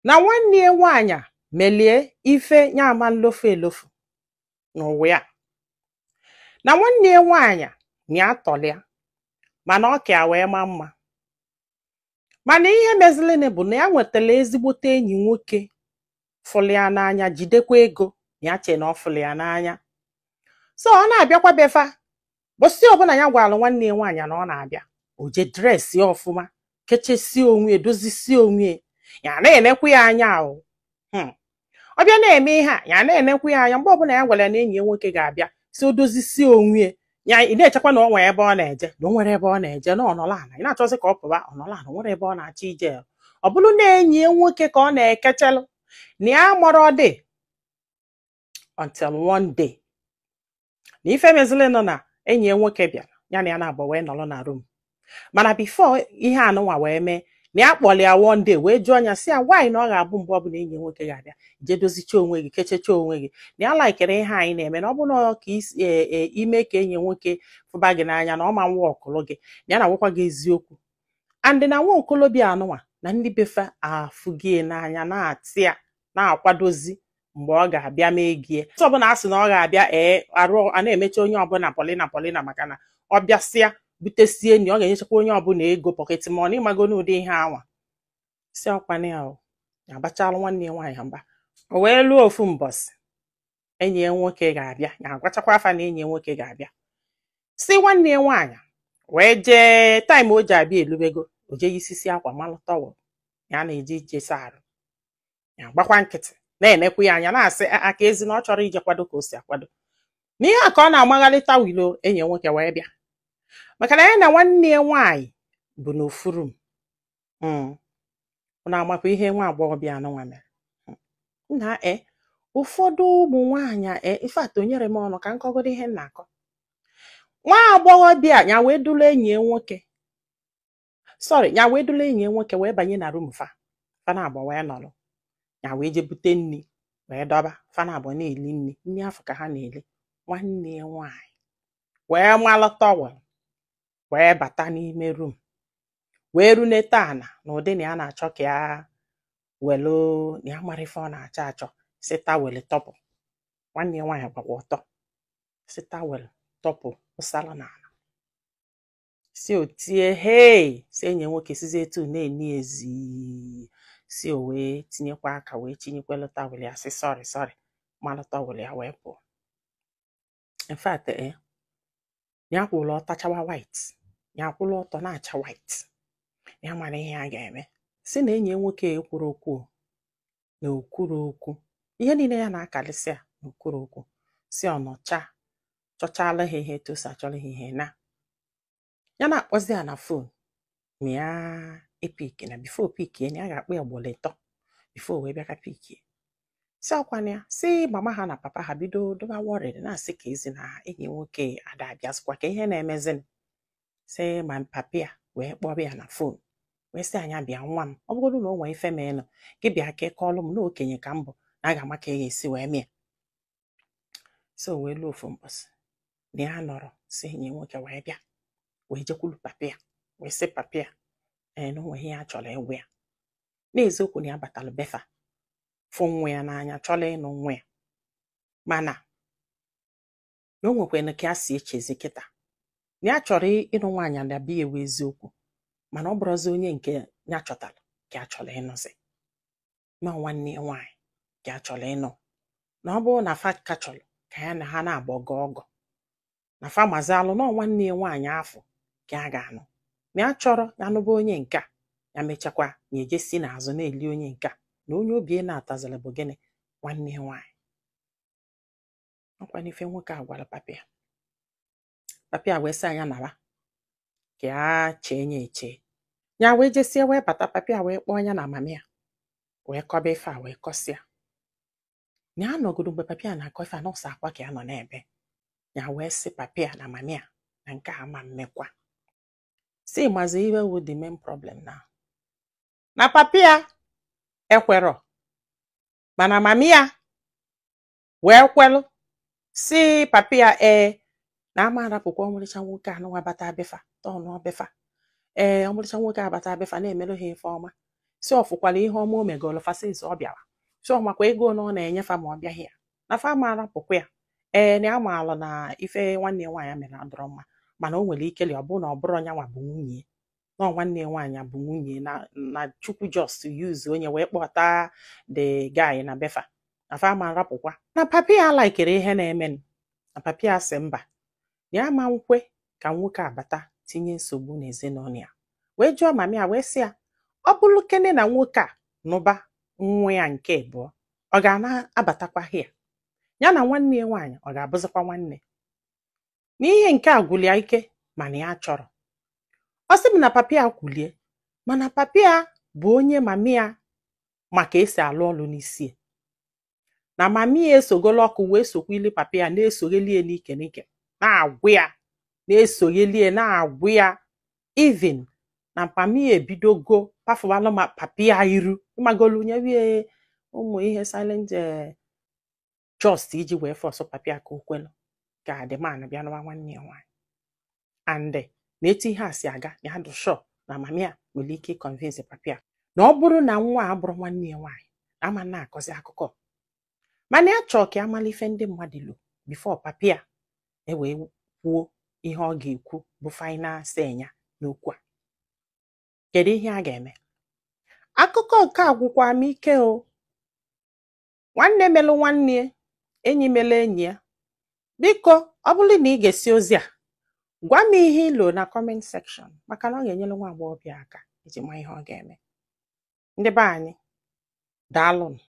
Na nwanne ya nwaanyị a melie ife nya ama nlofu elofu n'ụwa ya, na nwanne ya nwaanyị a na ya tọlịa, mana ọ ka ya wee maa mma. Mana ihe mezilini bụ na ya nwetara ezigbote enyi nwoke fụlụ ya n'anya, jidekwa ego ya, che na ọ fụlụ ya n'anya. So ọ na-abịakwa befa bụsị ọbụla ya gwara nwanne ya nwaanyị na ọ na-abịa, o je dress ya ọfụma, kechesie onwe ya, dozisie onwe ya, na-enekwu ya anya ahụ. Ọ bịa na-eme ihe a, ya na-enekwu ya anya. Mgbe ọbụla ya gwara ya na enyi ya nwoke ga-abịa, si o dozisie onwe ya, ị na-echekwa na ọ nwere ebe ọ na-eje, na o nwere ebe ọ na-eje, na ọ nọrọ ala, ị na-achọzi ka ọ pụba, ọ nọrọ ala, o nwere ebe ọ na-achọ ije. Ọ bụrụ na enyi ya nwoke ka ọ na-ekechelụ na ya mọrọ dị, until one day na ife mezili nọ na enyi ya nwoke bịara, ya na ya na-abụ wee nọrọ na room. Mana before ihe anụnwa wee mee, na ya kpọrọ ya one day wee jụọ ya, sị ya nwaanyị na ọ ga-abụ mgbe ọbụla enyi ya nwoke ga-abịa, jee dozicha onwe gị, kechecha onwe gị, na ya likere ihe anyị na-eme, na ọ bụrụ na ọ ka isi ime ka enyi ya nwoke fụba gị n'anya, na ọ ma nwa ọkụlụ gị, na ya na-agwakwa gị eziokwu. And na nwa okolobịa anụnwa na ndị befe afụgie n'anya, na-atị ya na-akwadozi mgbe ọ ga-abịa mee gie ọtụ ọbụla a sị na ọ ga-abịa. Ee, arụ a na-emecha onye ọbụla polina polina, maka na ọ bịasịa butesie enyi, ọ ga-enyechakwa onye ọbụla ego, pocket money, ịmago n'ụdị ihe anwa si ọkwana ya o abachalụ nwanne ya nwaanyị mba. O wee lụọ ofu mbọsị enyi ya nwoke ga-abịa, ya agwachakwa afa na enyi ya nwoke ga-abịa, si nwanne ya nwaanyị wee jee. Time o ji abịa elubego, o jee yisisi akwa, malụ towel ya na-eje ije sa arụ. Ya gbakwa nkịtị na-enekwu ya anya, na-asị aka ezi na ọ chọrọ ije kwado ka o si akwado n'ihe a ka ọ na-amagharị towel. Enyi ya nwoke wee bịa, maka na ya na nwanne ya nwaanyị bụ n'ofu room. Unu amakwa ihe nwa agbọghọbịa anụnwa mere nna? E ụfọdụ ụmụ nwaanyị e ifeatị o nyere m ọnụ ka m kọgodo ihe m na-akọ. Nwa agbọghọbịa ya wee duru enyi ya nwoke, sorry, ya wee duru enyi ya nwoke wee banye na room fa, fa na abụọ wee nọrọ. Ya wee je bute nri wee dọba, fa na abụọ na-eli nri. Nri afọ ka ha na-eli, nwanne ya nwaanyị wee malụ towel wee bata n'ime room, wee runete ana n'ụdị na ya na-achọ ka ya welu na ya mara ife ọ na-achọ achọ, si towel tọpụ. Nwanne ya nwaanyị gbakwa ọtọ, si towel tọpụ ụsala n'ala, si o tie hei, si enyi ya nwoke sizie etu na-eni ezi, si o wee tinyekwa aka wee tinyekwelu towel ya, si sorry, sorry, malụ towel ya wee pụọ. In fact, ya kwụrụ ọtọ chawa white, ya kwụrụ ọtọ na-acha white, ya mara ihe a ga-eme. Si na enyi ya nwoke ekwuru okwu o, na okwuru okwu ihe niile ya na-akalịsị a, na okwuru okwu, si ọ nọcha chọchala ha ihe etu o si achọrọ ha ihe, na ya na-akpọzi ya na phone ma ya epick, na before pickie na ya ga-akpọ ya ugboro 3 before wee bịa ka pickie. Si ọkwana ya si mama ha na papa ha bido doba worried, na-asị ka ezi na enyi nwoke ada abịazikwa, ka ihe na-emezini. Si ma papa ya wee kpọrọ ya na phone, wee sị anya bịa, nwa m, ọ bụgodu na o nwee ife meenụ gị, bịa ka ị kọọlụ m, na okenye ka m bụ, na a ga-ama ka ị ga-esi wee mịa. So wee luo ofu mbọsị na ya nọrọ, si enyi nwoke wee bịa, wee jekwulu papa ya, wee sị papa ya ee, na o nwee ihe ya chọrọ ịgwa ya. N'eziokwu, na ya batalụ befa fụ nwa ya n'anya, chọrọ ịnụ nwa ya, mana na o nwekwanụ ka ya si echezi kịta, na ya chọrọ ịnụ nwaanyị na biya ewu eziokwu, mana ọ bụrụzi onye nke ya chọtara ka ya chọrọ ịnụzi, na nwanne ya nwaanyị ka ya chọrọ ịnụ, na ọ bụrụ na fa ka chọrọ ka ya na ha na-agbọgọ ọgọ, na fa mazalụ na nwanne ya nwaanyị afọ ka a ga-anụ, na ya chọrọ ya nụba onye nke a, ya mechakwa ya ejesi n'azụ na-eli onye nke a, na onye obi na-atazịrị bụ gịnị, nwanne ya nwaanyị. Ọkwa n'ife nwoke a gwara papa ya, papa ya wee sị anya nara ka ya chee ya eche. Ya wee jesie wee bata, papa ya wee kpọọ ya na mama ya wee kọba ife a, wee kọsịa na ya nọgodo. Mgbe papa ya na-akọ ife a, nọọsụ akwa ka ya nọ n'ebe ya, wee sị papa ya na mama ya na nke a ama mmekwa. Si mazi ihe wu the main problem na na papa ya ekwerọ, mana mama ya wee kwelụ, si papa ya ee, na ama arapụkwa ọmarịcha nwoke anụnwa bata befa tọnụ befa, ee, ọmarịcha nwoke abata befa na-emerụ ha ife ọma. Si ọfụkwala ihe ọma o megolo fa since ọ bịara, si ọ makwa ego na ọ na-enyefa ma ọ bịaghị ya na fa ma arapụkwa ya. Ee, na ya maalụ na ife nwanne ya nwaanyị mere adọrọ mma, mana o nwere ike ọ bụrụ na ọ bụrụ nyanwa bụ nwunye na ọ nwanne ya nwaanyị bụ nwunye na Chukwu just use onye wee kpọta the guy na befa na fa ma arapụkwa. Na papi ya laikere ihe na-emenụ, na papi ya sị mba, ya ma nkwe ka nwoke abata tinye nsogbu n'ezinụlọ ya. Wee jụọ mami ya, wee sị ya, ọ bụrụ kene na nwoke a nụba nwa ya nke abụọ, ọ ga na-abatakwa hia ya na nwanne ya nwaanyị, ọ ga-abụzikwa nwanne? N'ihe nke a gwụrụ ya ike, mana ya chọrọ. Ọ sị m na papi ya kwulie, mana papi ya bụ onye mami ya maka esi alụ ọlụ n'isi ya, na mami ya esogolo ọkụ wee sokwili papi ya na-esoghelie n'ike n'ike, na-agwụ ya, na-esoghelie, na-agwụ ya. Even na mami ya ebidogo pafụbalụ ma papi ya iru ịmagolu nyewie ụmụ ihe silent just iji wee force papi ya ka o kwelu ka the man bịa nụwa nwanne ya nwaanyị. And na etu ihe a si aga, ya dị sure na mami ya nwere ike ịconvince papi ya na ọ bụrụ na nwa a bụrụ nwanne ya nwaanyị na ama na-akọzi akụkọ. Mana ya chọọ ka ya mara ife ndị mmadụ lo before papi ya ewee kwuo ihe ọ ga-ekwu bụ final say ya n'okwu a. Kedu ihe a ga-eme? Akụkọ nke a gwụkwa m ike o. Nwanne melụ nwanne ya, enyi melụ enyi ya. Biko, ọ bụrụ na ị ga-esi ozi a, gwa m ihe ilo na comment section, maka na ọ ga-enyere nwa agbọghọbịa aka iji ma ihe ọ ga-eme. Ndị be anyị, daalụnụ.